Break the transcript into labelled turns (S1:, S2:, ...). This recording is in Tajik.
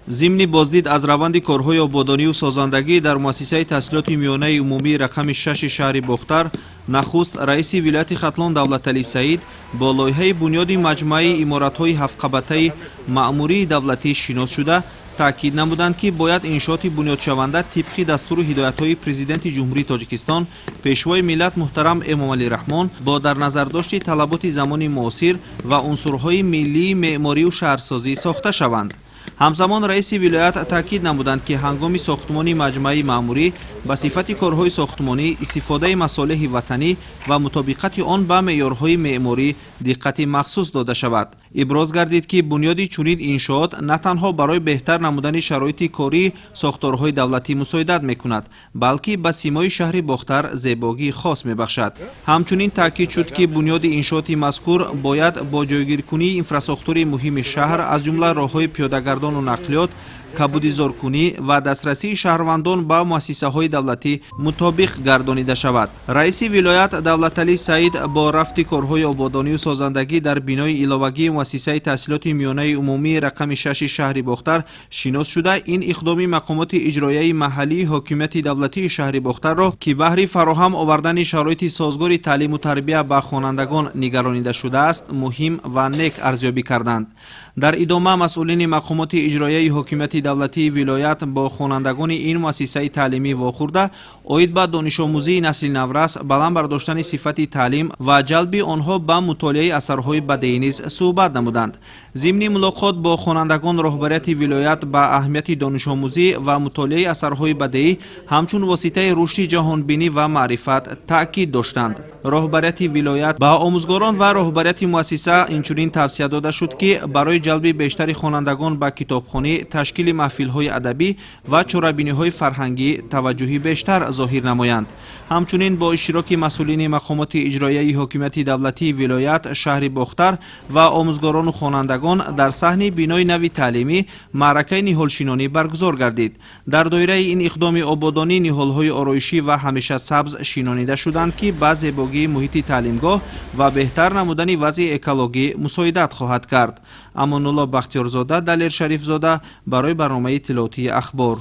S1: Зимни боздид аз раванди корҳои ободонию созандагӣ дар муассисаи таҳсилоти миёнаи умумии рақами шаши шаҳри Бохтар, нахуст раиси вилояти Хатлон Давлаталӣ Саид бо лоиҳаи бунёди маҷмӯаи иморатҳои ҳафтқабатаи маъмурии давлатӣ шинос шуда, таъкид намуданд, ки бояд иншооти бунёдшаванда тибқи дастуру ҳидоятҳои Президенти Ҷумҳурии Тоҷикистон, Пешвои миллат муҳтарам Эмомалӣ Раҳмон бо дар назардошти талаботи замони муосир ва унсурҳои миллии меъморию шаҳрсозӣ сохта шаванд. Ҳамзамон раиси вилоят таъкид намуданд, ки ҳангоми сохтмони маҷмӯаи маъмурӣ ба сифати корҳои сохтмонӣ, истифодаи масолеҳи ватанӣ ва мутобиқати он ба меъёрҳои меъморӣ диққати махсус дода шавад. Иброз гардид, ки бунёди чунин иншоот на танҳо барои беҳтар намудани шароити кории сохторҳои давлатӣ мусоидат мекунад, балки ба симои шаҳри Бохтар зебогии хос мебахшад. Ҳамчунин таъкид шуд, ки бунёди иншооти мазкур бояд бо ҷойгиркунии инфрасохтори муҳими шаҳр, аз ҷумла роҳҳои пиёдагардону нақлиёт, кабудизоркунӣ ва дастрасии шаҳрвандон ба муассисаҳои давлатӣ мутобиқ гардонида шавад. Раиси вилоят Давлаталӣ Саид бо рафти корҳои ободонию созандагӣ дар бинои иловагии муассисаи таҳсилоти миёнаи умумии рақами шаши шаҳри Бохтар шинос шуда, ин иқдоми мақомоти иҷроияи маҳаллии ҳокимияти давлатии шаҳри Бохтарро, ки баҳри фароҳам овардани шароити созгори таълиму тарбия ба хонандагон нигаронида шудааст, муҳим ва нек арзёбӣ карданд. Дар идома масъулини мақомоти иҷроияи ҳокимияти давлатии вилоят бо хонандагони ин муассисаи таълимӣ вохӯрда, оид ба донишомӯзии насли наврас, баланд бардоштани сифати таълим ва ҷалби онҳо ба мутолиаи асарҳои бадеӣ низ суҳбат намуданд. Зимни мулоқот бо хонандагон роҳбарияти вилоят ба аҳамияти донишомӯзӣ ва мутолиаи асарҳои бадеӣ ҳамчун воситаи рушди ҷаҳонбинӣ ва маърифат таъкид доштанд. Роҳбарияти вилоят ба омӯзгорон ва роҳбарияти муассиса инчунин тавсия дода шуд, ки барои ҷалби бештари хонандагон ба китобхонӣ, ташкили маҳфилҳои адабӣ ва чорабиниҳои фарҳангӣ таваҷҷӯҳи бештар зоҳир намоянд. Ҳамчунин бо иштироки масъулини мақомоти иҷроияи ҳокимияти давлатии вилоят, шаҳри Бохтар ва омӯзгорону хонандагон дар саҳни бинои нави таълимӣ маъракаи ниҳолшинонӣ баргузор гардид. Дар доираи ин иқдоми ободонӣ ниҳолҳои ороишӣ ва ҳамеша сабз шинонида шуданд, ки ба зебогии муҳити таълимгоҳ ва беҳтар намудани вазъи экологӣ мусоидат хоҳад кард. Амонулло Бахтиёрзода, Далер Шарифзода барои барномаи иттилоотии «Ахбор».